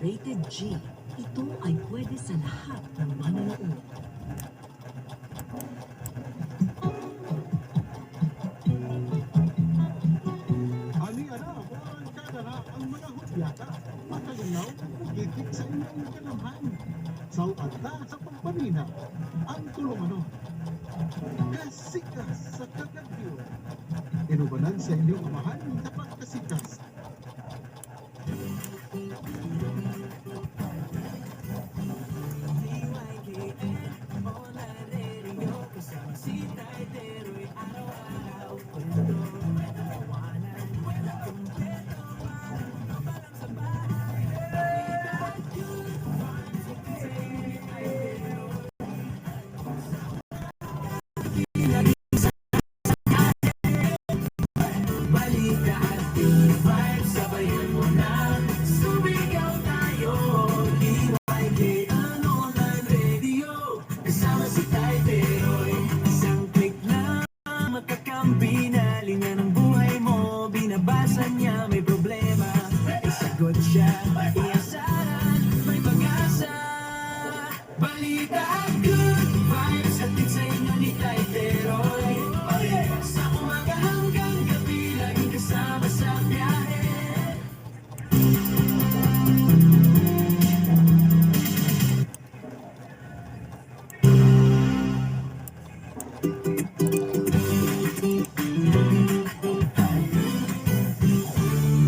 Rated G. Ito ay pwede sa lahat ng manonood. Ani ara, buang kadara ang mga hudyata, makalinaw ug gitik sa inyong kanamhan. Sawad ta sa pagpamina, ang tulumanon. Kasikas sa kagabyo. Inubanan sa inyong amahan sa pagkasikas. DYKN Online Radio. Kasama si Tay Teroy. Araw-araw, kwento, tawanan, kumpleto. Parang tropa lang sa bahay. Balita at good vibes, hatid sa inyo ni Tay Teroy. Balita at good vibes, sabayan mo na. Sumigaw tayo. DYKN Online Radio. Kasama si Tay Teroy. Isang click na makakampi na linya ng buhay mo. Binabasa niya, may problema, ay sagot siya. Iasahan, may pag-asa. Balita at good vibes, hatid sa inyo ni Tay Teroy. Oh yeah. Sa umaga hanggang gabi, laging kasama sa biyahe.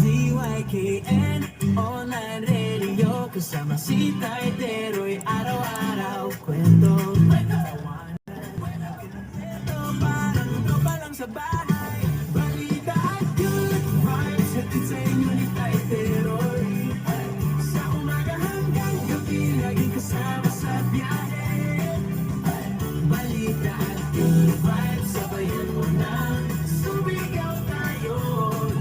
DYKN Online Radio. Kasama si Tay Teroy. Araw-araw, kwento, tawanan, kumpleto. Parang tropa lang sa bahay. Balita at good vibes, hatid sa inyo ni Tay Teroy. Sa umaga hanggang gabi, laging kasama sa biyahe. Balita at good vibes, sabayan mo na. Sumigaw tayo.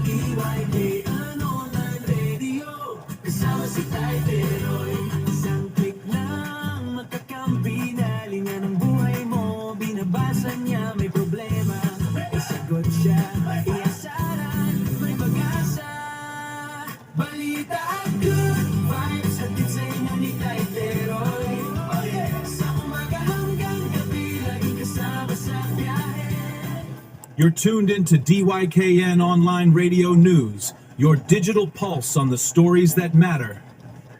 DYKN Online Radio. Kasama si Tay Teroy. Isang click lang, makakampi na linya ng buhay mo. Binabasa niya, may problema, ay sagot siya. Iasaran, may pag-asa. Balita at good vibes, hatid sa inyo ni Tay Teroy. Oh yeah. Sa umaga hanggang gabi, laging kasama sa biyahe. You're tuned into DYKN Online Radio News, your digital pulse on the stories that matter.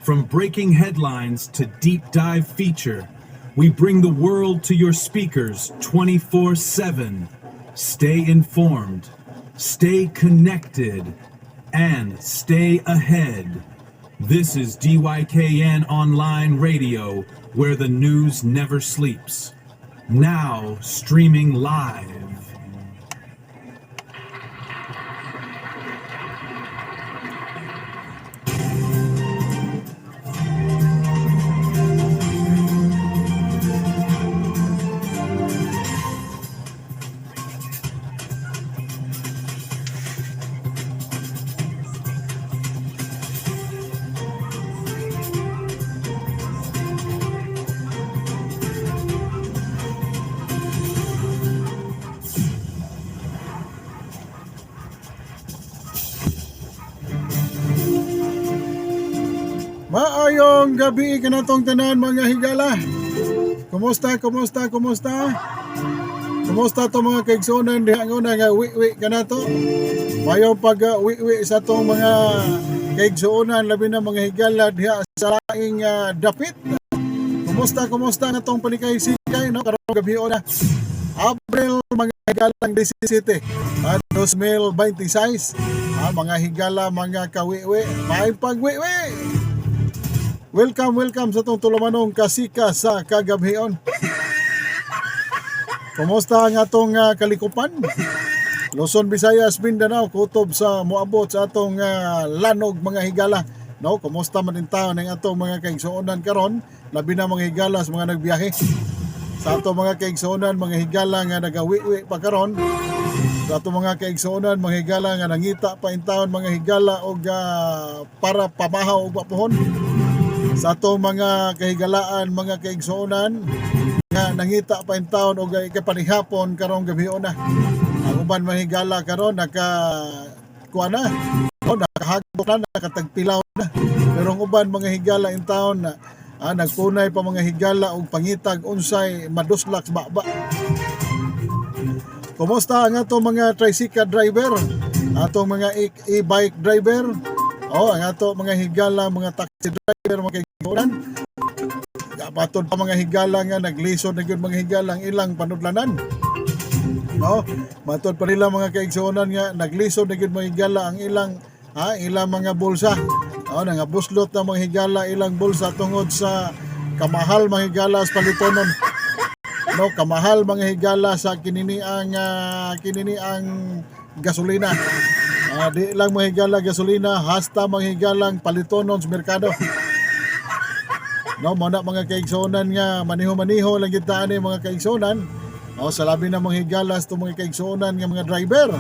From breaking headlines to deep dive feature, we bring the world to your speakers 24/7. Stay informed, stay connected, and stay ahead. This is DYKN Online Radio, where the news never sleeps. Now, streaming live. Maayong gabi kanatong tanan, mga higala. Kumusta, kumusta, kumusta? Kumusta to mga kaigsuonan diha nga una nga wi-wi kanato? Mayo pag wi-wi sa atong mga kaigsuonan, labi na mga higala diha sa laing dapit. Kumusta, kumusta nga tong panikay-sikay, no, karong gabi na? Abril, mga higalang 17, 2026. Mga higala, mga kawiwi, may pagwiwi. Welcome, welcome sa atong tulumanong Kasika sa Kagabhion. Kumusta ang atong kalikupan? Luzon, Visayas, Mindanao, kutob sa moabot sa atong lanog, mga higala. No, kumusta man din taon ang atong mga kaigsuonan karon, labi na, mga higala, sa mga nagbiyahe. Sa atong mga kaigsuonan, mga higala, nga nagawiwi pa karon. Sa atong mga kaigsuonan, mga higala, nga nangita pa in taon, mga higala, og para pamahaw og wapuhon. Sa atong mga kahigalaan, mga kaigsuonan, nga nangita pa in taon og ikapanihapon karong gabi na. Ang uban, mga higala, karon naka kuha na. Oh, nakahagok na, nakatagpilaw na. Pero ang uban mga higala in town na nagpunay pa mga higala og pangitag unsay maduslak sa baba. Kumusta ang ato mga tricycle driver? Atong mga e-bike driver? Oh, ang ato mga higala, mga taxi driver, mga kaigsuonan. Matod pa mga higala nga naglisod na gyud mga higala ang ilang panudlanan. No? Matod pa nila mga kaigsuonan nga naglisod na gyud mga higala ang ilang ilang mga bulsa. Oh, nangabuslot na mga higala ilang bulsa tungod sa kamahal mga higala sa palitonon. No, kamahal mga higala sa kinini ang gasolina. Di lang mga higala gasolina, hasta mga higalang palitonon sa merkado. No, mo na mga kaigsuonan nga maniho-maniho lang gyud ta ani mga kaigsuonan. Oh, sa labi na mga higalas to mga kaigsuonan nga mga driver.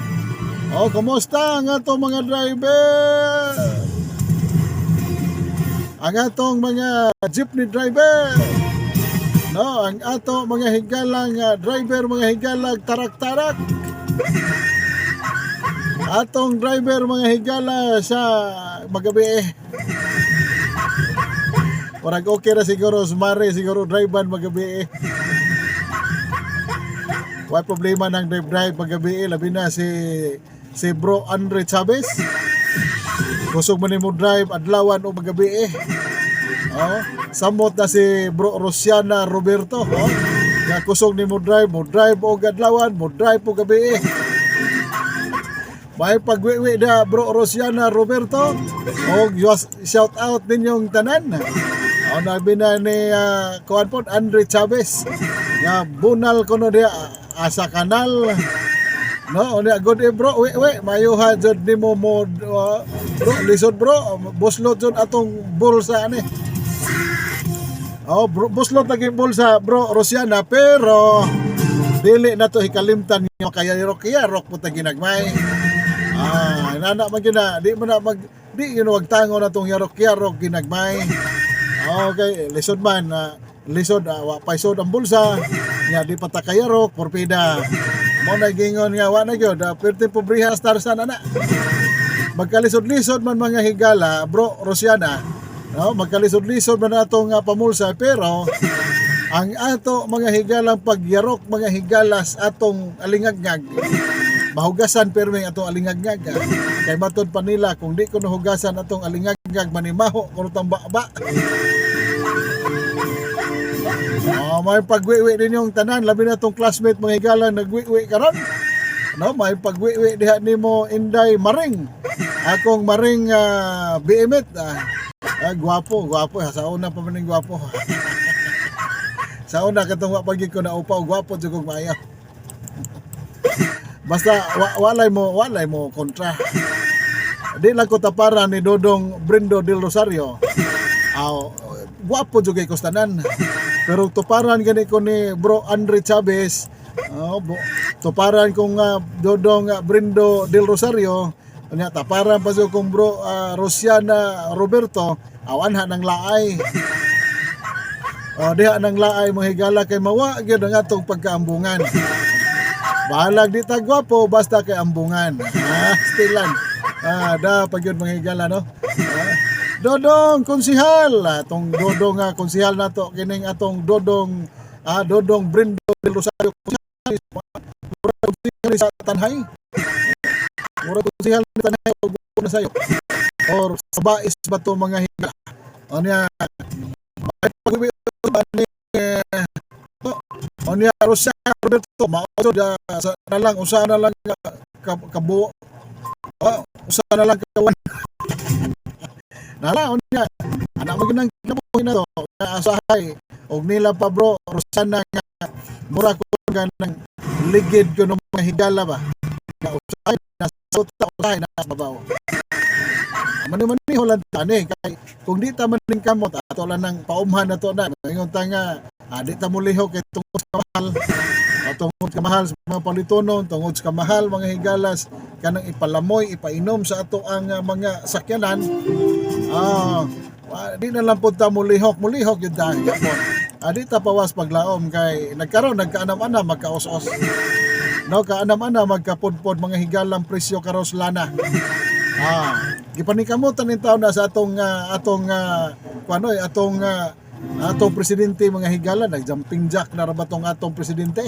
Oh, kumusta ang ato mga driver? Ang atong mga jeepney driver. No, ang ato mga higalang driver, mga higalang tarak-tarak. Atong driver mga higala sa magabi eh. Murag okay ra siguro sa mare siguro drive magabi eh. Why problema ng drive drive magabi eh, labi na si si Bro Andre Chavez. Kusog man nimo drive adlawan o magabi eh. Oh, samot na si Bro Rosiana Roberto, oh. Nga kusog nimo drive, mo drive og adlawan, mo drive og gabi eh. May pagwiwi na Bro Rosiana Roberto og shout out ninyong tanan. O nabi na ni kuan po Andre Chavez nga bunal kuno diya asa kanal. No, unya good eh bro, wi wi mayuha jud nimo mo bro, lisod bro, buslot jud atong bulsa ani. Oh, bro, buslot lagi bulsa bro Rosiana, pero dili na to hikalimtan nga kaya rock rock po ta ginagmay. Nana man gyud na, di mo na mag di yun wag tango na tong yarok yarok ginagmay. Okay, lisod man lisod wa pay sod ang bulsa nga di pa ta kayarok porpida. Mo na gingon nga wa na gyud, perti pobriha star san ana. Magkalisod-lisod man mga higala, bro Rosiana. No, magkalisod-lisod man atong pamulsa, pero ang ato mga higalang pagyarok mga higalas atong alingagngag mahugasan perming atong alingagngag. Kay matod pa nila kung di ko nahugasan atong alingagngag manimaho kuno tamba ba. Oh, may pagwiwi din yung tanan, labi na tong classmate mga higala nagwiwi karon. No, may pagwiwi diha nimo Inday Maring. Akong Maring BMet. Gwapo, gwapo. Sa una pa man ning gwapo. Sa una katong wa pagid ko na upaw, gwapo jud kog maayo. Basta walay mo kontra. Di lang ko taparan ni Dodong Brindo del Rosario. Aw, gwapo jud kay tanan. Pero tuparan gani ko ni Bro Andre Chavez, oh, tuparan kong Dodong Brindo del Rosario, unya taparan pa jud kong Bro Rosiana Roberto, awan ha nang laay. Oh, diha nang laay mga higala kay mawa gyud ang atong pagkaambungan. Bahalag di ta gwapo basta kay ambungan. Stilan. Da pag yun mga higala no. Dodong konsihal, atong Dodong konsihal nato kining atong Dodong Dodong Brindo del Rosario konsihal. Mura konsihal sa Tanhay. Mura konsihal sa Tanhay og na sayo. Or sa Bais ba to mga higala. Unya pag ni unya Rosa Roberto mao da sa na lang usa na lang ka, kabuo. Oh, usa na lang kawan. Nala unya anak mo ginang kinabuhi na to nga asahay og nila pa bro Rosana nga mura ko ganang ligid ko ng mga higala ba nga usahay na suta usahay na babaw. Mani-mani lang tani kay kung di ta maning kamot ato lang nang paumhan na to na ingon ta nga di ta molihok kay tungod sa kamahal. Tungod kamahal sa mga palitonon, tungod sa kamahal mga higalas kanang ipalamoy ipainom sa ato ang mga sakyanan. Di na lang pud ta molihok, molihok gyud ta gapon. Di ta pawas paglaom kay nagkaroon nagkaanam-anam magkaos-os. No, kaanam-anam magkapudpod mga higalang presyo karos lana. Gipanikamutan ni taon na sa atong atong kuano eh, atong atong presidente, mga higala, nag-jumping jack na ra ba tong atong presidente?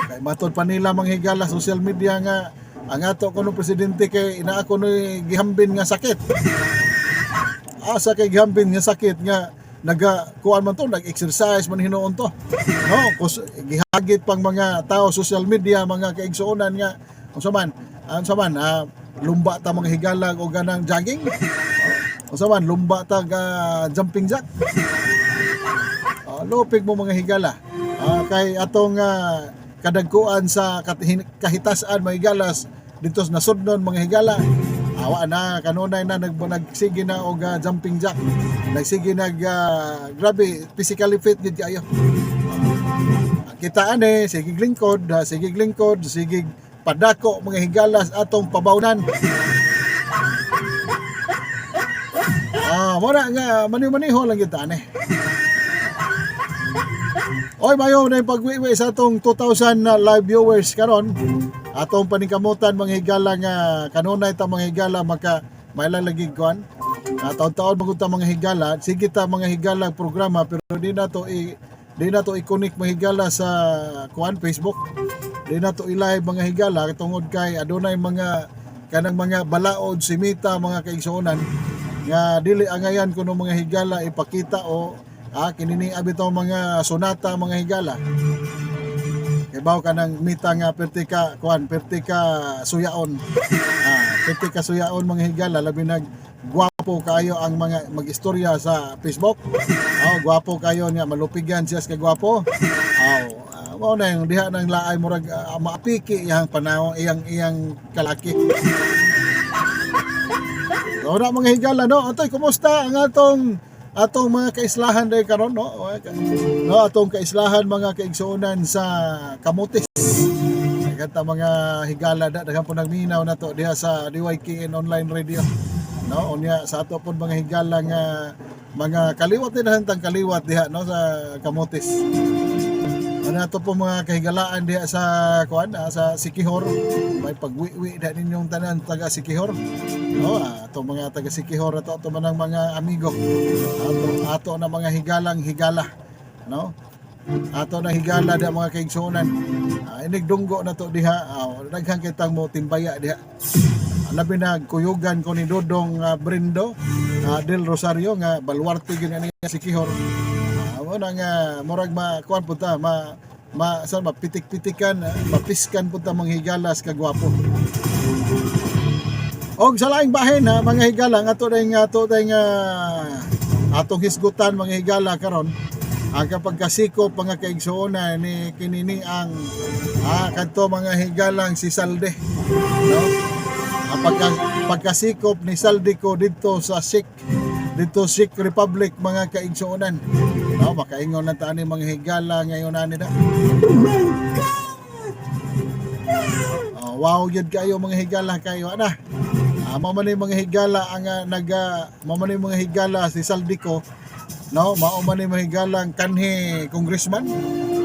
Kay matod pa nila, mga higala, social media nga ang ato kuno presidente kay inaa kuno gihambin nga sakit. Asa kay gihambin nga sakit nga naga kuan man to, nag-exercise man hinuon to, no? Kus, gihagit pang mga tao social media, mga kaigsuonan, nga unsa man, unsa man, lumba ta, mga higalag, o ganang jogging, unsa man, lumba ta ga jumping jack. Lupig mo, mga higala. Kay atong kadagkuan sa kahitasan, mga higalas, dito sa nasudnon, mga higala. Awa na kanunay na nagsige na og jumping jack. Nagsige nag grabe physically fit gid kayo. Kita ani sige lingkod, sige lingkod, sige padako, mga higalas, atong pabawnan. Mora nga mani-maniho lang kita ani. Oy, mayo na yung pagwiwi sa atong 2,000 na live viewers karon. Atong paningkamutan, mga higala, nga kanunay ta, mga higala, maka mailalagi kuan. Taon-taon magud ta, mga higala, sige ta, mga higala, programa, pero di na to i-connect, mga higala, sa kuan Facebook. Di na to i-live, mga higala, tungod kay adunay mga kanang mga balaod simita, mga kaigsuonan, nga dili angayan kuno, mga higala, ipakita o kinini bitaw mga sonata, mga higala, kay baw ka ng mita nga perti ka kuan, perti ka suyaon, perti ka suyaon, mga higala, labi nag gwapo kayo ang mga magistorya sa Facebook. Oh, gwapo kayo nga malupigan siya sa kagwapo. Oh, mao na yung diha nang laay murag maapiki iyang panahon iyang iyang kalaki. So na, mga higala, no. Atoy, kumusta ang atong atong mga kaislahan day karon, no? No, atong kaislahan, mga kaigsuonan, sa Camotes. Kanta mga higala da, daghan po nagminaw na to diha sa DYKN Online Radio. No, unya sa ato pud mga higala nga mga kaliwat din tang kaliwat diha, no, sa Camotes. Ano ato po mga kahigalaan diha sa kuan, sa Siquijor. May pagwiwi diha ninyong tanan taga Siquijor. No, ato mga taga Siquijor ato ato manang mga amigo. Ato ato na mga higalang higala, no? Ato na higala diha, mga kaigsuonan. Inig dunggo na to diha, daghan kitang mo timbaya diha. Labi na kuyugan ko ni Dodong Brindo Del Rosario nga baluarte gyud niya Siquijor. Mo na nga murag ma kuan pud ta ma ma sa mapitik-pitikan, mapiskan pud ta, mga higalas, kagwapo. Og sa laing bahin ha, mga higala, nga ato ding atong hisgutan, mga higala, karon ang kapag kasikop, mga kaigsuonan, ni kinini ang kadto, mga higalang, si Zaldy, no? Ang pagkasikop ni Zaldy Co didto sa Czech, didto Czech Republic, mga kaigsuonan, no? Makaingon lang ta ani, mga higala, ngayon ani na. Oh, wow gyud kayo, mga higala, kayo ana. Mao man ni, mga higala, ang mao man ni, mga higala, si Zaldy Co, no? Mao man ni, mga higala, ang kanhi congressman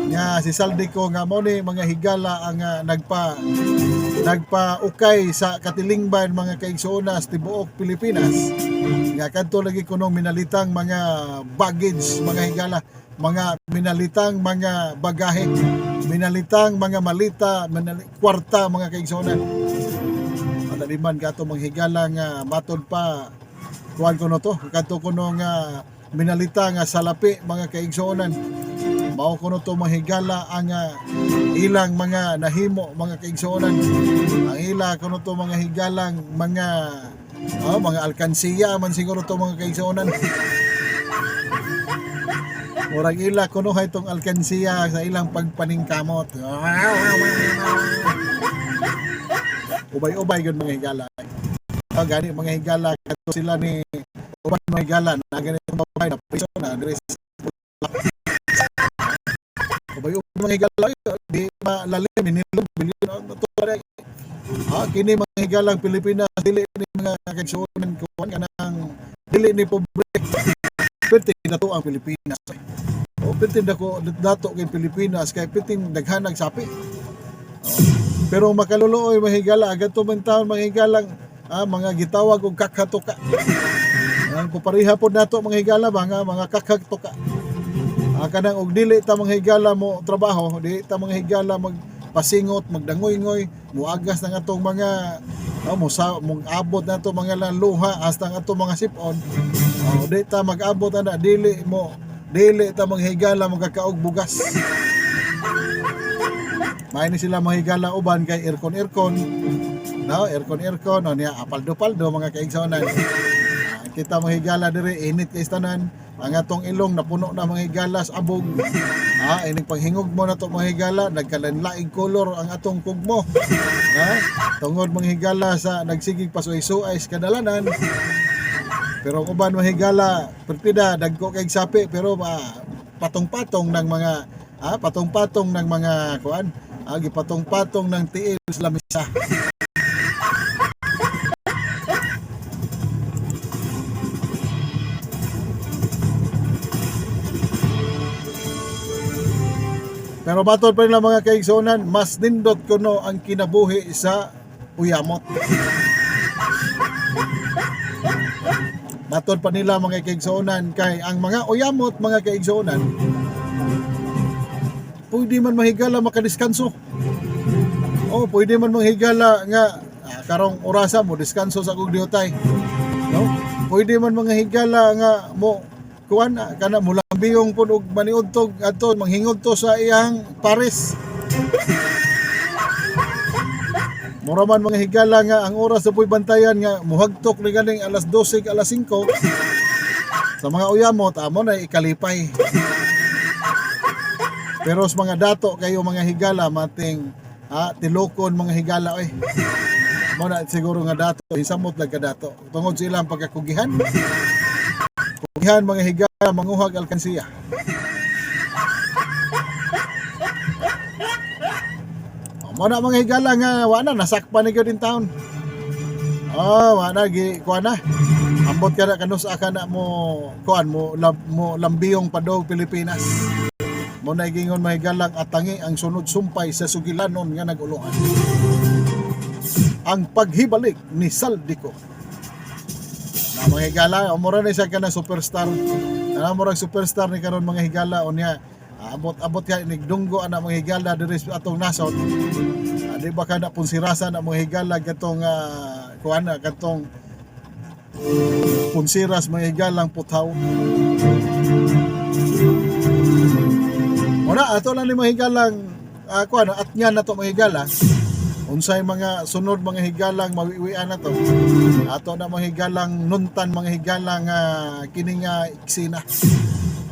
nga si Zaldy Co nga mao ni, mga higala, ang nagpa ukay sa katilingban, mga kaigsuonan, sa tibuok Pilipinas nga kadto lagi kunong minalitang mga baggage, mga higala, mga minalitang mga bagahe, minalitang mga malita, kwarta, mga kaigsuonan. Madaliman kato, mga higala, nga matod pa kuan kuno to kadto kuno nga minalita nga salapi, mga kaigsuonan. Mao kuno to, mga higala, ang ilang mga nahimo, mga kaigsuonan. Ang ila kuno to, mga higalang, mga oh, mga alkansiya man siguro to, mga kaigsuonan. Murag ila kuno hay tong alkansiya sa ilang pagpaningkamot. Ubay-ubay gyud, mga higala. Oh, gani, mga higala, kadto sila ni uban, mga higala, na ganitong babae na priso na diri sa ubay-ubay, mga higala, di malalim nilom bilyon to. Kini, mga higalang, Pilipinas dili ni, mga kaigsuonan, kuan kanang dili ni pobre. Perti dato ang Pilipinas. O perti dako dato kay Pilipinas kay perting daghanag sapi. Oh. Pero makaluluoy, mga higala, agad to man taon, mga higalang mga gitawag og kakhatuka. Ang kupareha pod nato mga higala ba nga mga kakhatuka. Kanang og dili ta mga higala mo trabaho, dili ta mga higala magpasingot, magdangoy-ngoy, muagas ng atong mga mo sa mong abot na ato mga luha hasta ang atong mga sipon. Oh, di ta mag-abot ana, dili ta mga higala magkakaog bugas. May ni sila mga higala uban kay aircon aircon. No, aircon aircon no niya apaldo-paldo mga kaigsonan. Kita mga higala diri init kay tanan. Ang atong ilong napuno na mga higala sa abog. Ining panghingog mo na to mga higala, nagkalanlaing kolor ang atong kugmo. Ha? Tungod mga higala sa nagsigig pasuay-suay sa kadalanan. Pero ang uban mga higala, perpida dagko kay sapi pero patong-patong ng mga patong-patong ng mga kuan, gipatong-patong ng tiil sa lamisa. Pero matod pa nila mga kaigsuonan, mas nindot kuno ang kinabuhi sa uyamot. Matod pa nila mga kaigsuonan kay ang mga uyamot mga kaigsuonan pwede man mahigala makadiskanso. Oh, pwede man manghigala nga karong orasa mo diskanso sa kog diutay. No? Pwede man mga higala nga mo kuan kana mo lambiyong pud og maniudtog adto manghingod to sa iyang pares. Mura man mga higala nga ang oras sa puy bantayan nga muhagtok ni ganing alas 12 alas 5 sa mga uyamot amo na ikalipay. Pero sa mga dato kayo mga higala mating tilokon mga higala oy. Mo na siguro nga dato hisamot lang ka dato tungod sa ilang pagkakugihan. Kugihan mga higala manguhag alkansiya. Mo na mga higala nga wa na nasakpan ni gyud in town. Oh, wa na gi kuan na. Ambot ka na kanus ka na mo kuan mo, mo lambiyong padog Pilipinas. Mo na gingon mga higalang atangi ang sunod sumpay sa sugilanon nga nagulungan. Ang paghibalik ni Saldico. Na mga higala, mura na siya ka na superstar. Ana murag superstar ni karon mga higala unya. Abot-abot ka inigdunggo ana mga higala diri sa atong nasod. Di ba ka na punsirasa na mga higala katong kuan na katong punsiras mga higalang puthaw. Muna ato lang ni mga higalang kuan at nga na to mga higala. Unsay mga sunod mga higalang mawiwian na to. Ato na mga higalang nuntan mga higalang kining eksena.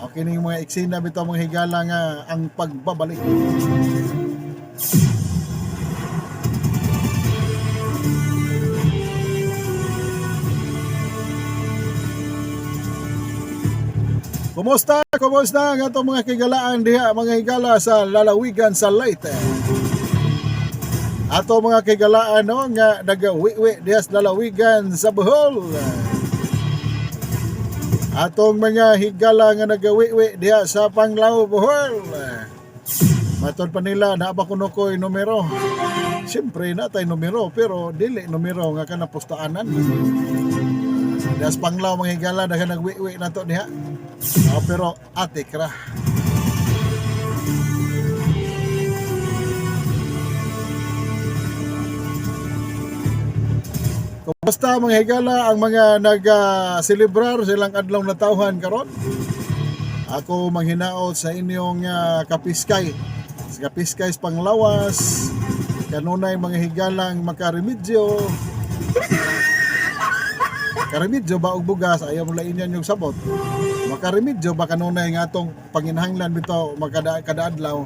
O kining mga eksena bitaw mga higala nga ang pagbabalik. Kumusta? Kumusta ang atong mga kigalaan diha mga higala sa lalawigan sa Leyte? Ato mga kigalaan no nga nagawiwi diha sa lalawigan sa Bohol. Atong mga higala nga nagawiwi diha sa Panglao, Bohol. Matod pa nila naa ba kuno ko'y numero. Siyempre na tay numero pero dili numero nga kana postaanan. Diha sa Panglao mga higala daghan nagwiwi nato diha. Pero atik ra. Kumusta mga higala ang mga nag-celebrar silang adlaw na tawhan karon? Ako manghinaot sa inyong kapiskay. Sa kapiskay sa Panglawas, kanunay mga higalang makaremedyo. Karemedyo ba og bugas ayaw mo lain yan yung sabot. Makaremedyo ba kanunay nga atong panginahanglan bitaw makada kada adlaw.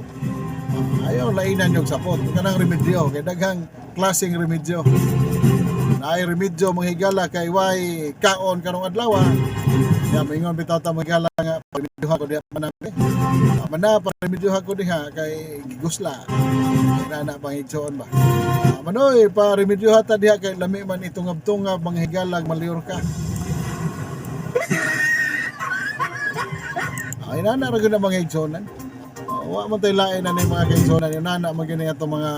Ayaw lainan yung sapot. Kanang remedyo kay daghang klaseng remedyo. Naay remedyo mga higala kay way kaon karong adlaw. Ya maingon bitaw ta mga higala nga paremedyoha ko diha man eh. Mana paremedyoha ko diha kay gigusla. Kay na bang igsoon ba. Manoy paremedyoha ta diha kay lami man itungab-tungab mga higala malior ka. Ay nana ra gyud ang mga igsonan. Wa man tay lain na ni mga kaigsonan, yung nana man gyud atong mga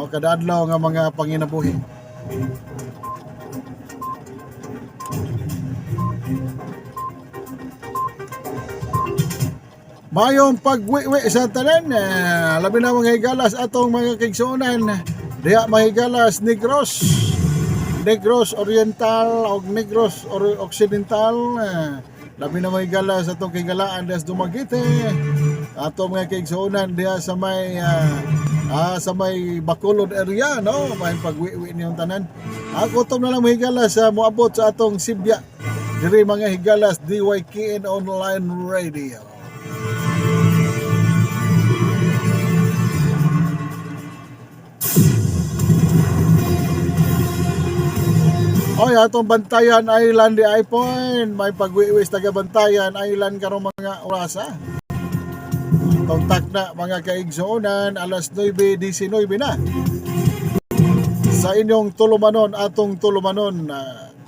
kada adlaw nga mga panginabuhi. Mayong pagwiwi sa tanan, labi na mga higalas atong mga kaigsuonan diha mahigalas Negros, Negros Oriental o Negros Occidental, labi na mga higalas atong kahigalaan diha sa Dumaguete, atong mga kaigsuonan diha sa may sa may Bacolod area, no? May pagwiwi niyong tanan. Ako na lang mga higalas sa moabot sa atong Sibya diri mga higalas, DYKN Online Radio. Oy, atong Bantayan Island di iPhone. May pagwiwis taga Bantayan Island karong mga orasa. Atong takna mga kaigsuonan, alas 9:19 na. Sa inyong tulumanon, atong tulumanon,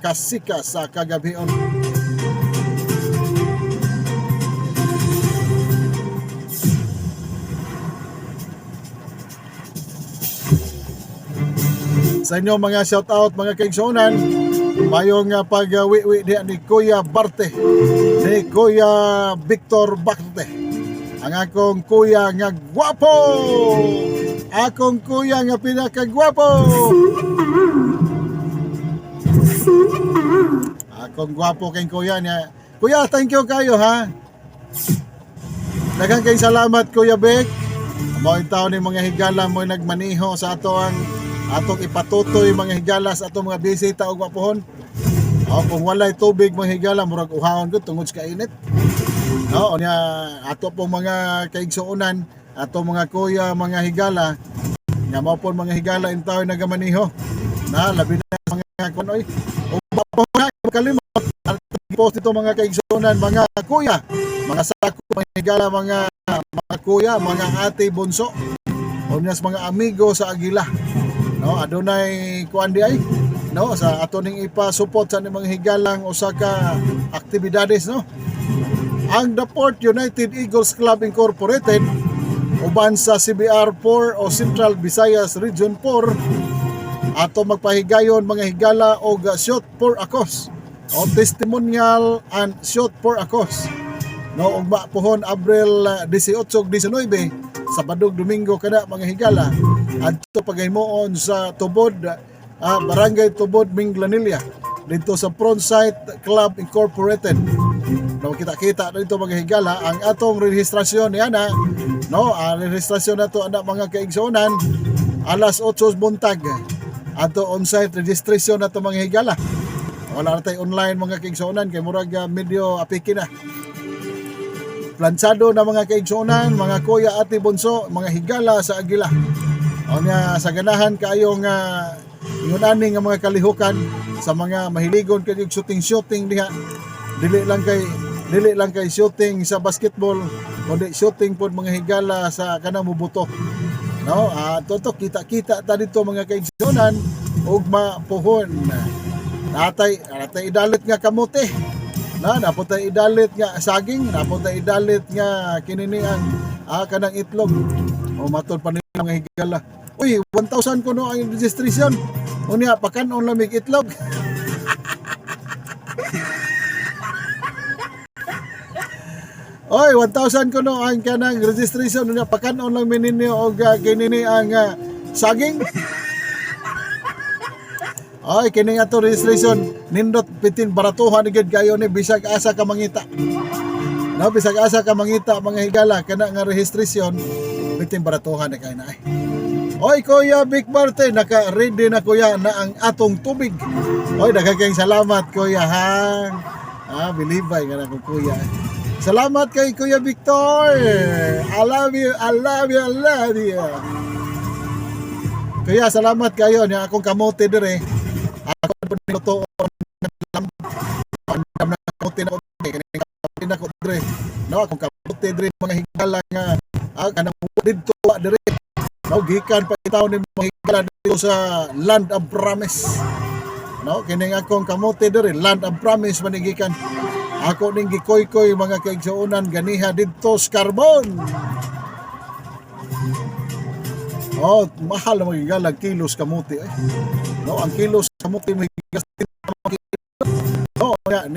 kasika sa kagabion. Sa inyong mga shout out mga kaigsuonan, mayong pagwiwi diha ni Kuya Barte, ni Kuya Victor Barte. Ang akong kuya nga gwapo! Akong kuya nga pinakagwapo! Akong gwapo kay kuya niya. Kuya, thank you kayo ha. Daghang kay salamat, Kuya Bek. Mao taon ni mga higala mo nagmaniho sa ato ang atong ipatutoy mga higala sa atong mga bisita og gwapohon. O, kung walay tubig mga higala, murag uhawon ko tungod sa kainit. No, unya ato pong mga kaigsuonan, ato mga kuya, mga higala, nga mao po mga higala in tawo nagamaniho. Na labi na sa mga kunoy. O na kalimot at post ito mga kaigsuonan, mga kuya, mga sako, mga higala, mga kuya, mga ate bunso. Unya sa mga amigo sa Agila. No, adunay kuan di ay no sa ato ning ipa-support sa ning mga higalang usa ka aktibidades, no. Ang The Port United Eagles Club Incorporated uban sa CBR 4 o Central Visayas Region 4 ato magpahigayon mga higala og Shoot for a Cause o testimonial and Shoot for a Cause, no, ugma pohon Abril 18 ug 19, Sabado ug Domingo kada mga higala, adto paghimuon sa Tubod, Barangay Tubod, Minglanilla, dito sa Frontside Club Incorporated, no. Kita-kita dito mga higala ang atong rehistrasyon niya na, no. Ang rehistrasyon nato ana mga kaigsuonan alas 8 buntag ato on-site registration nato mga higala. Wala na tayo online mga kaigsuonan kay murag medyo apiki na. Plansado na mga kaigsuonan, mga kuya, ate bunso, mga higala sa Agila. O niya, sa ganahan kaayo nga ingon ani nga mga kalihukan sa mga mahiligon kay shooting shooting diha. Dili lang kay shooting sa basketball kundi shooting pod mga higala sa kanang mubuto. No, toto kita-kita ta dito mga kaigsuonan ugma puhon. Natay idalit nga kamote. Na naputay idalit nga saging, naputay idalit nga kinini ang kanang itlog. O matod pa nila mga higala. Uy, 1,000 kuno ang registration. Unya pakan-on lamig itlog. Oy, 1,000 kuno ang kanang registration, unya pakan-on lang mi ninyo og kinini ang saging. Ay, kini nga to registration nindot pitin baratuhan ni gid kayo ni bisag asa ka mangita. No, bisag asa ka mangita mga higala kana nga registration pitin baratuhan ni kay na ay. Oy, Kuya Big Marte, naka-ready na kuya na ang atong tubig. Oy, daghang salamat kuya ha. Believe ba nga na kong kuya. Salamat kay Kuya Victor. I love you, I love you, I love you. Kuya, salamat kayo niya akong kamote dire. Ako po niluto andam na kamote na ko dire. Kamote na ko dire. No, akong kamote dire mga higala nga kanang didto wa dire. No, gikan pa itaw ni mga higala dito sa Land of Promise. No, kining akong kamote dire Land of Promise man gikan. Ako ning gikoy-koy mga kaigsuonan ganiha didto sa Carbon. Oh, mahal na mga kilos kamote eh. No, ang kilos kamote may gigas. No, ya,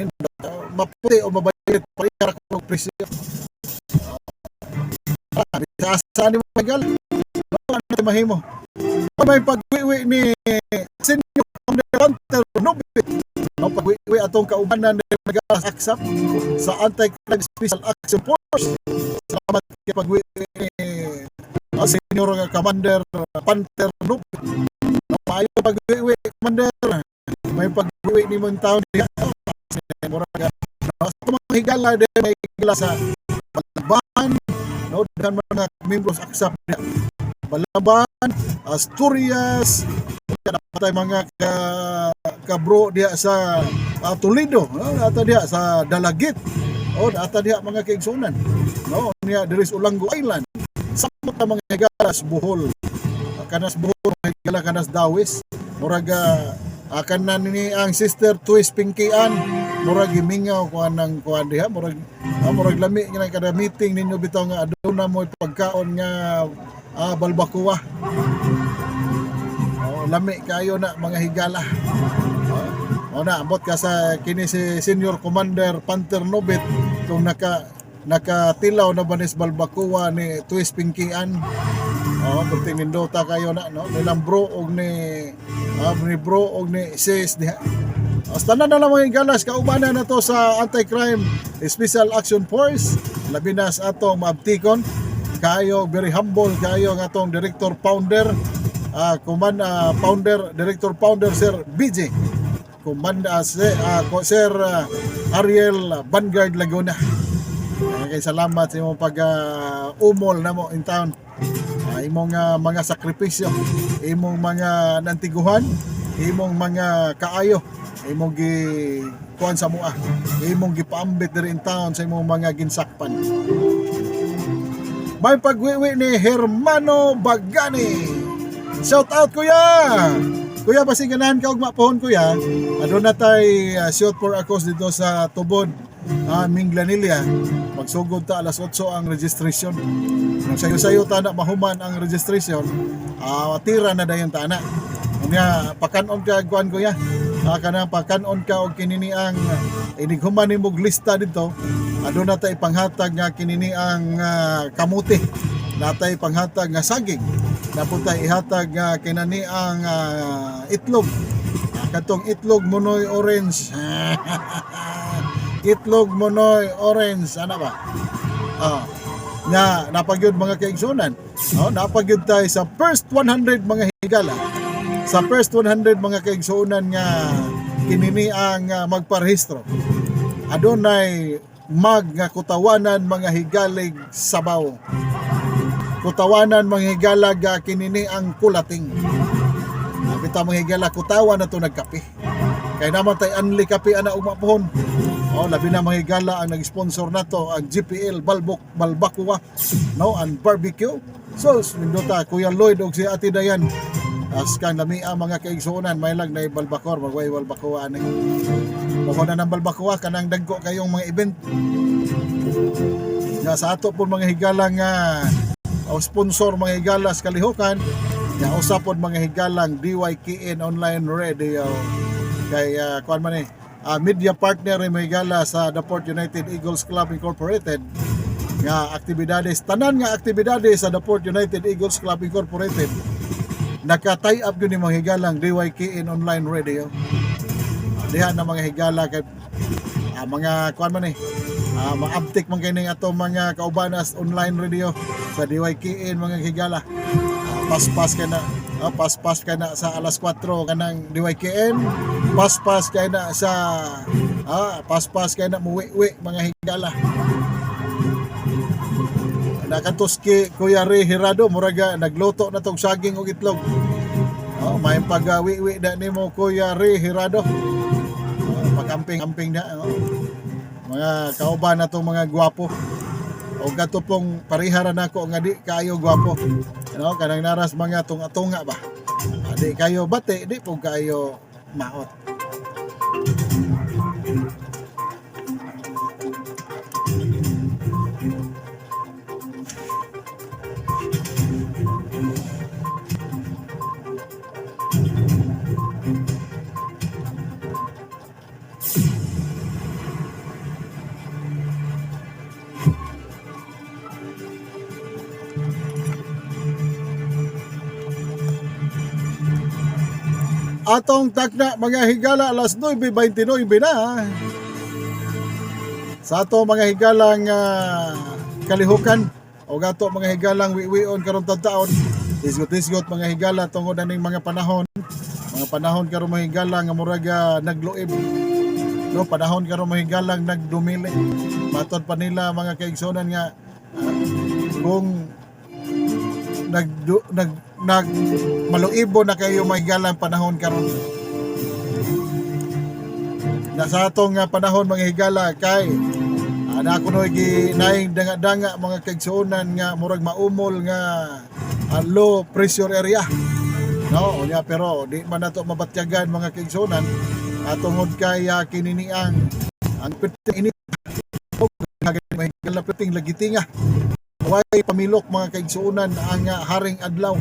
maputi o mabayit pareha ra ko presyo. Asa ni mga higala. No, ano mahimo? May pagwiwi ni Senior Commander Hunter Nobit. No, pagwiwi atong kaubanan ni mga ACSAP sa Anti-Crime Special Action Force. Salamat kay pagwiwi ni Senior Commander Panther Nobit. No, maayo pagwiwi, Commander. May pagwiwi ni mong taon diha. Murag, no, sa mga higala, di may higala sa Balaban, no, daghan man mga membros ACSAP diha. Balaban, Asturias, dapat mga ka, kabro diha sa Toledo, no? Ata diha sa Dalagit. O ata diha mga kaigsunan. No, niya diri sa Olango Island. Samot ang mga higalas Bohol. Kanas Bohol, mga higala kanas Dawis. Murag kanan ni ang Sister Twist Pinkian, murag gimingaw kuan ng kuan diha, murag murag lami nga kada meeting ninyo bitaw nga aduna mo pagkaon nga balbakuwa. Oh, lami kayo na mga higala. Oh, na ambot ka sa kini si Senior Commander Panther Nobit kung nakatilaw na banis balbakuwa ni Twist Pinkian. Oh, perting nindota kayo na, no. Nilang bro og ni bro og ni sis diha. Hasta na na lang mga higalas, kaubanan na to sa Anti-Crime Special Action Force. Labi na sa atong maabtikon. Kayo, very humble kayo ang atong Director Founder, kuman Founder, Director Founder Sir BJ. Kuman Sir Ariel Vanguard Laguna. Kay salamat sa imong pag umol na mo in town. Imong mga sakripisyo, imong mga nantiguhan, imong mga kaayo, imong gi kuan sa mua, imong gipaambit diri in town sa imong mga ginsakpan. May pagwiwi ni Hermano Bagani. Shout out, kuya. Kuya, basing ganahan ka og mapohon, kuya. Aduna tay shoot for a cause dito sa Tubod, Minglanilla. Magsugod ta alas 8 ang registration. Nang sayo-sayo ta na mahuman ang registration, tira na dayon ta na. Unya pakan-on ka kuan, kuya. Kana pakan-on ka og kinini ang inighuman nimog lista dito. Aduna tay panghatag nga kinini ang kamuti. Natay panghatag nga saging. Naputay ihatag nga kinani ang itlog. Katong itlog monoy orange. Itlog monoy orange ana ba? Nga napagyud mga kaigsunan. No, napagyud tayo sa first 100 mga higala. Sa first 100 mga kaigsunan nga kinini ang magparehistro. Adunay mag nga kutawanan mga higalig sabaw. Kutawanan mga higala ga kinini ang kulating. Bitaw mga higala kutawan na to nagkape. Kay naman tay anli kape ana ugma pohon. Oh, labi na mga higala ang nag-sponsor nato ang GPL Balbok Balbakua, no, and barbecue. So, nindota Kuya Lloyd og si Ate Dayan. Askan lami ang mga kaigsuonan may lag na balbakor magway balbakuwa ani. Mao na ng balbakuwa kanang dagko kayong mga event. Nga sa ato po mga higala nga o sponsor mga higala sa kalihukan nga usa pod mga higalang DYKN Online Radio kay kuan man eh media partner ni mga higala sa The Port United Eagles Club Incorporated nga aktibidades, tanan nga aktibidades sa The Port United Eagles Club Incorporated naka-tie up yun ni mga higalang DYKN Online Radio. Diha na mga higala kay mga kuan man eh maabtik man kini ato mga kaubanas online radio sa DYKN mga higala. Paspas kay na paspas kay na sa alas 4 kanang DYKN, paspas kay na sa paspas kay na muwi-wi mga higala. Nakatos ki Kuya Ray Hirado, muraga nagluto na tong saging og itlog. Oh, may pagawi-wi na nimo Kuya Ray Hirado. Oh, pag-amping-amping na. Oh. Mga kauban na tong mga gwapo. O kato pong parihara nako nga di kayo gwapo. Ano, kanang naras mga tunga-tunga ba. Di kayo bate, di po kayo maot. Atong takna, mga higala, alas 9:29 na. Sa ato mga higalang kalihukan o gato mga higalang wiwion karon taon. Isgot-isgot, mga higala, tungod aning mga panahon. Mga panahon karon, mga higala, nga murag nagluib. No, panahon karon, mga higalang, nagdumili. Matod pa nila, mga kaigsunan, nga kung nag nag nag maluibo na kayo, mga higalang, panahon karon. Na sa atong nga panahon, mga higala, kay ana ko no gi naing danga-danga, mga kaigsuonan, nga murag maumol nga low pressure area, no? Unya pero di man nato mabatyagan, mga kaigsuonan, tungod kay kininiang ang perting init og mga higala, perting lagitinga. Way pamilok, mga kaigsuonan, ang haring adlaw.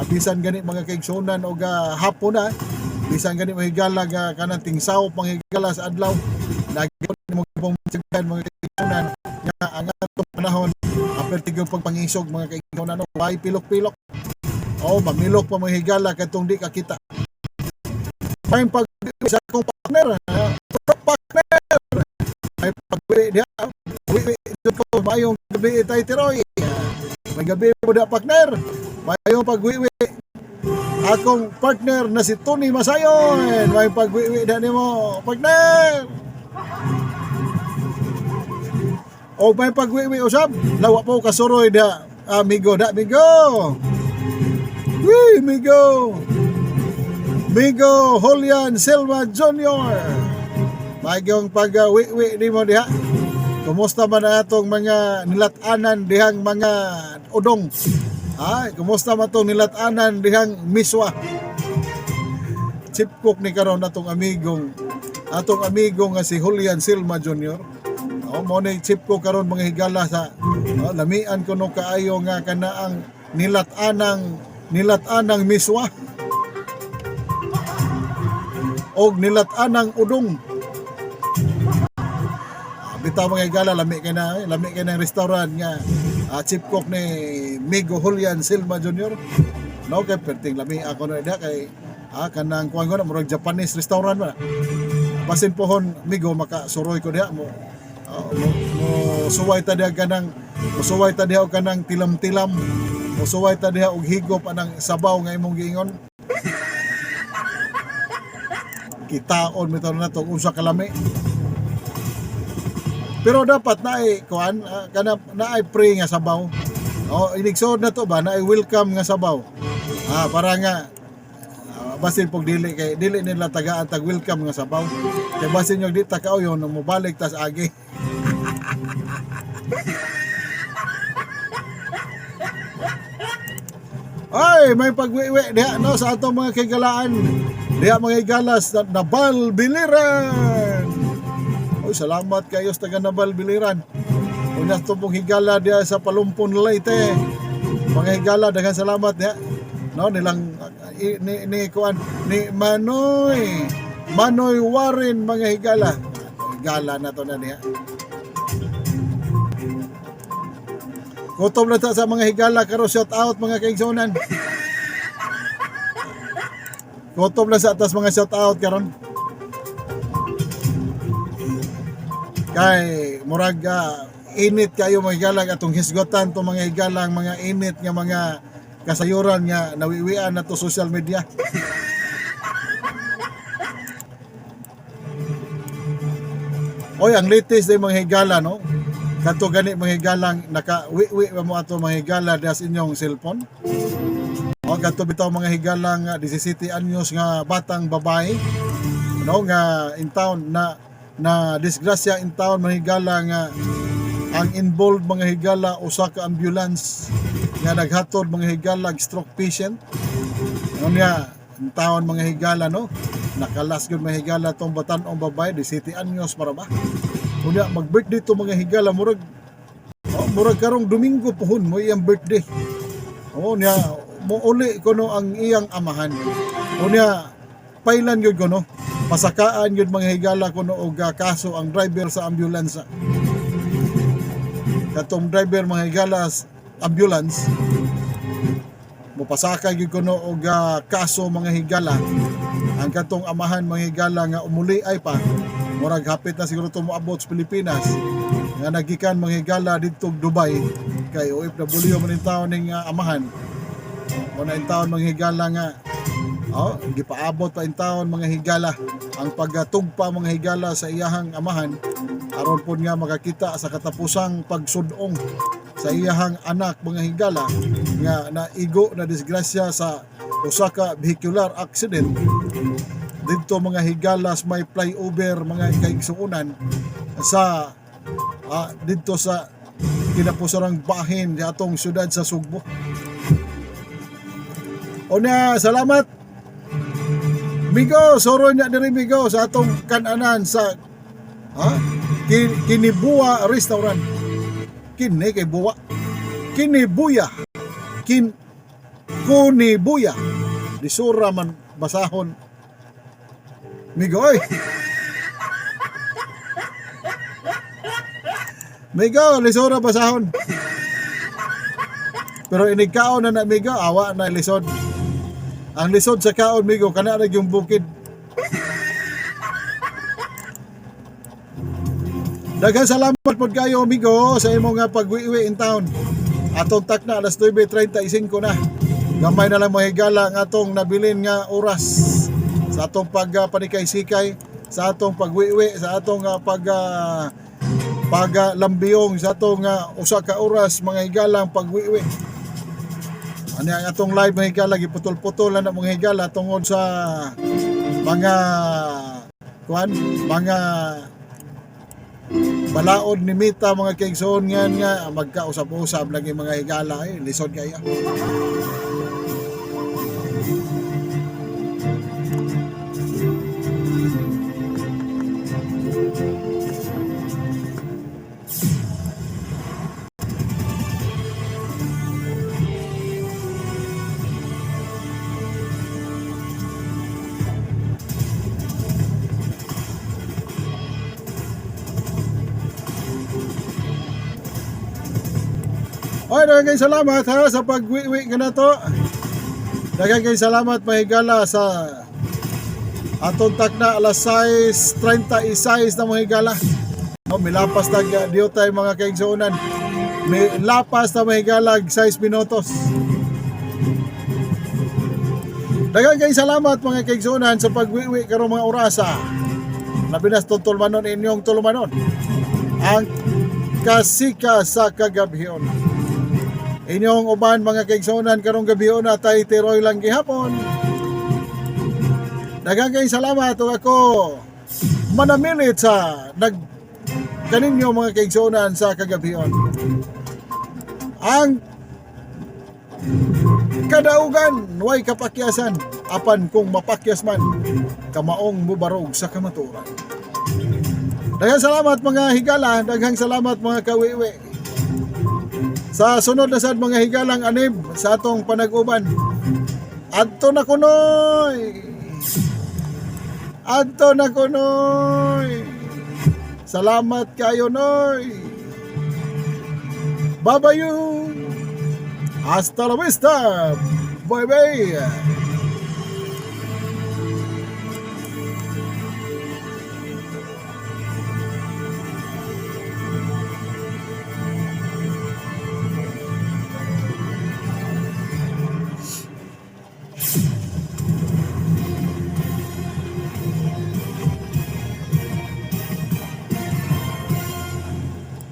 Bisan gani, mga kaigsuonan, og hapon na, bisan gani, mga higala, nga kanang tingsaw mga higala sa adlaw, lagi mo pong tiyagan, mga kaigsuonan, nga ang atong panahon apertig yung pagpangisog, mga kaigsuonan, no? Way pilok-pilok. Oh, mamilok pa, mga higala, katong di ka kita. May pag sa akong partner, partner. May pag diha. Wi ko mayong gabi, Tay Tiroy. May gabi mo da, partner. Mayong pagwiwi. Akong partner na si Tony Masayon. May pagwiwi na nimo, partner. O may pagwiwi usab. Lawa po kasuroy da amigo da amigo. Wi amigo. Migo Julian Silva Jr. Magyong pag-wiwi nimo diha. Kumusta man ang atong mga nilat-anan dihang mga udong? Ay, kumusta man tong nilat-anan dihang miswa? Chief cook ni karon atong amigo nga si Julian Silva Jr. Oh, mo ni chief cook karon, mga higala, sa oh, lamian kuno kaayo nga kanaang nilat-anang miswa og nilat-anang udong. Bitaw, mga higala, lami kay na, lami kay ng restaurant nga chief cook ni Migo Julian Silva Jr. No, kay perting lami ako na diha kay kanang kuan ko na murag Japanese restaurant ba. Basin pohon, Migo, makasuroy ko diha mo suway ta diha kanang mo suway ta diha og kanang tilam-tilam. Mo suway ta diha og higop anang sabaw nga imong giingon. Kitaon bitaw na to unsa kalami. Pero dapat naay kuan kana naay pre nga sabaw. O inigsood na to ba naay welcome nga sabaw. Para nga basin pog dili kay dili nila tagaan tag welcome nga sabaw. Kay basin yung di ta kauyon mobalik tas agi. Ay, may pagwiwi diha no sa atong mga kagalaan. Diha, mga higalas, sa Nabal Biliran. Oy, salamat kayo sa taga Nabal Biliran. Unya pong higala diha sa Palumpon, Leyte. Mga higala, daghan salamat diha. No, nilang ni kuan ni Manoy. Manoy Warren, mga higala. Higala na to na diha. Kutob na ta sa mga higala karon, shout out, mga kaigsunan. Kutob na sa atas mga shout out karon. Kay murag init kayo, mga higala, atong hisgotan to, mga higalang, mga init nga mga kasayuran nga nawiwian na to social media. Oy, ang latest day, mga higala, no? Kato gani, mga higalang, naka-wiwi ba mo ato, mga higala, das inyong cellphone? O kato bitaw, mga higalang, 17 anyos nga batang babae, no, nga in town na na disgrasya in town, mga higala, nga ang involved, mga higala, usa ka ambulance nga naghatod, mga higala, og stroke patient. Ano niya in town, mga higala, no, nakalas gyud, mga higala, tong batan-ong babae, 17 anyos para ba. Unya mag-birthday to, mga higala, murag oh, murag karong Domingo pohon mo iyang birthday. Oh, niya mo uli kuno ang iyang amahan. Unya pailan gyud kuno. Pasakaan gyud, mga higala, kuno og kaso ang driver sa ambulance. Katong driver, mga higala, ambulance mo. Mupasaka gyud kuno og kaso, mga higala, ang katong amahan, mga higala, nga umuli ay pa murag hapit na siguro to moabot sa Pilipinas nga nagikan, mga higala, didto Dubai kay OFW man intawon ning amahan mo na intawon, mga higala, nga oh, gipaabot pa intawon, mga higala, ang pagtugpa, mga higala, sa iyahang amahan aron pod nga makakita sa katapusang pagsudong sa iyahang anak, mga higala, nga naigo na disgrasya sa usa ka vehicular accident didto, mga higala, sa may flyover, mga kaigsuonan, sa didto sa kinapusarang bahin sa atong syudad sa Sugbo. O na, salamat. Migo, soro niya diri, Migo, sa atong kananan sa ha? Kinibuwa Restaurant. Kini kay buwa. Kinibuya. Kunibuya. Lisura man basahon. Migo oy. Migo, lisura basahon. Pero inig kaon na na, Migo, awa na lisod. Ang lisod sa kaon, Migo, kana na yung bukid. Daghang salamat pod kayo, amigo, sa imong nga pagwiwi in town. Atong takna alas 9:35 na. Gamay na lang, mga higala, ang atong nabilin nga oras sa atong pagpanikay-sikay, sa atong pagwiwi, sa atong paglambiyong sa atong usa ka oras, mga higalang pagwiwi. Ani ang atong live, mga higala, giputol-putol na, mga higala, tungod sa mga kuan, mga balaod ni Mita, mga kaigsoon, nga nga magkausap-usap lagi, mga higala, eh lisod kaya. Oy, daghang kay salamat ha sa pagwiwi ka na to. Daghang kay salamat, mahigala, sa atong takna alas 6:36 na, mga higala. No, milapas tag diyo tayo, mga kaigsuonan. Milapas na, mga higala, 6 minutos. Daghang kay salamat, mga kaigsuonan, sa pagwiwi karong mga orasa. Labi na sa tulumanon, inyong tulumanon. Ang kasika sa kagabhion. Inyong uban, mga kaigsuonan, karong gabi na tay tiroy lang gihapon. Daghang kayong salamat ug ako manamilit sa nag kaninyo, mga kaigsuonan, sa kagabhion. Ang kadaugan way kapakyasan apan kung mapakyas man kamaong mubarog sa kamatuoran. Daghang salamat, mga higala, daghang salamat, mga kawiwi. Sa sunod na sad, mga higalang anib sa atong panag-uban. Adto na kunoy. Adto na kunoy. Salamat kayo, noy. Babayu. Hasta la vista. Bye bye.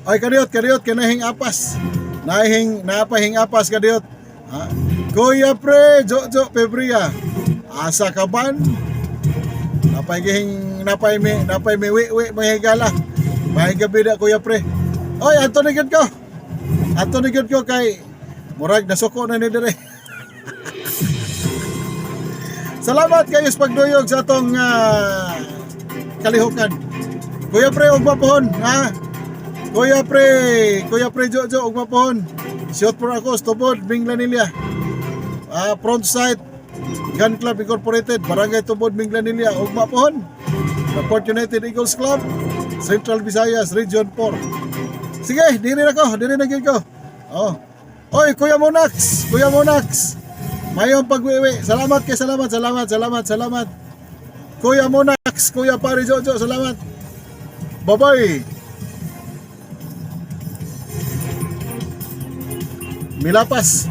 Ay, kadiyot, kadiyot, kanahing apas. Nahing, napahing apas, kadiyot. Ha? Kuya Pre, Jojo Febria. Asa ka ban? Napay gihing, napay mi wi wi, mga higala. May gabi na, Kuya Pre. Oy, ato na gyud ko. Ato na gyud ko kay murag nasuko na ni dire. Salamat kayo sa pagduyog sa atong kalihukan. Kuya Pre, ugma pohon, ha? Kuya Pre, Kuya Pre Jojo, ugma pohon. Shout for ako, Tubod, Minglanilla. Front side, Gun Club Incorporated, Barangay Tubod, Minglanilla, ugma pohon. The Port United Eagles Club, Central Visayas, Region 4. Sige, diri na ko, diri na gyud ko. Oh. Oy, Kuya Monax, Kuya Monax. Mayong pagwiwi. Salamat kay salamat, salamat, salamat, salamat. Kuya Monax, Kuya Pari Jojo, salamat. Bye-bye. Milapas.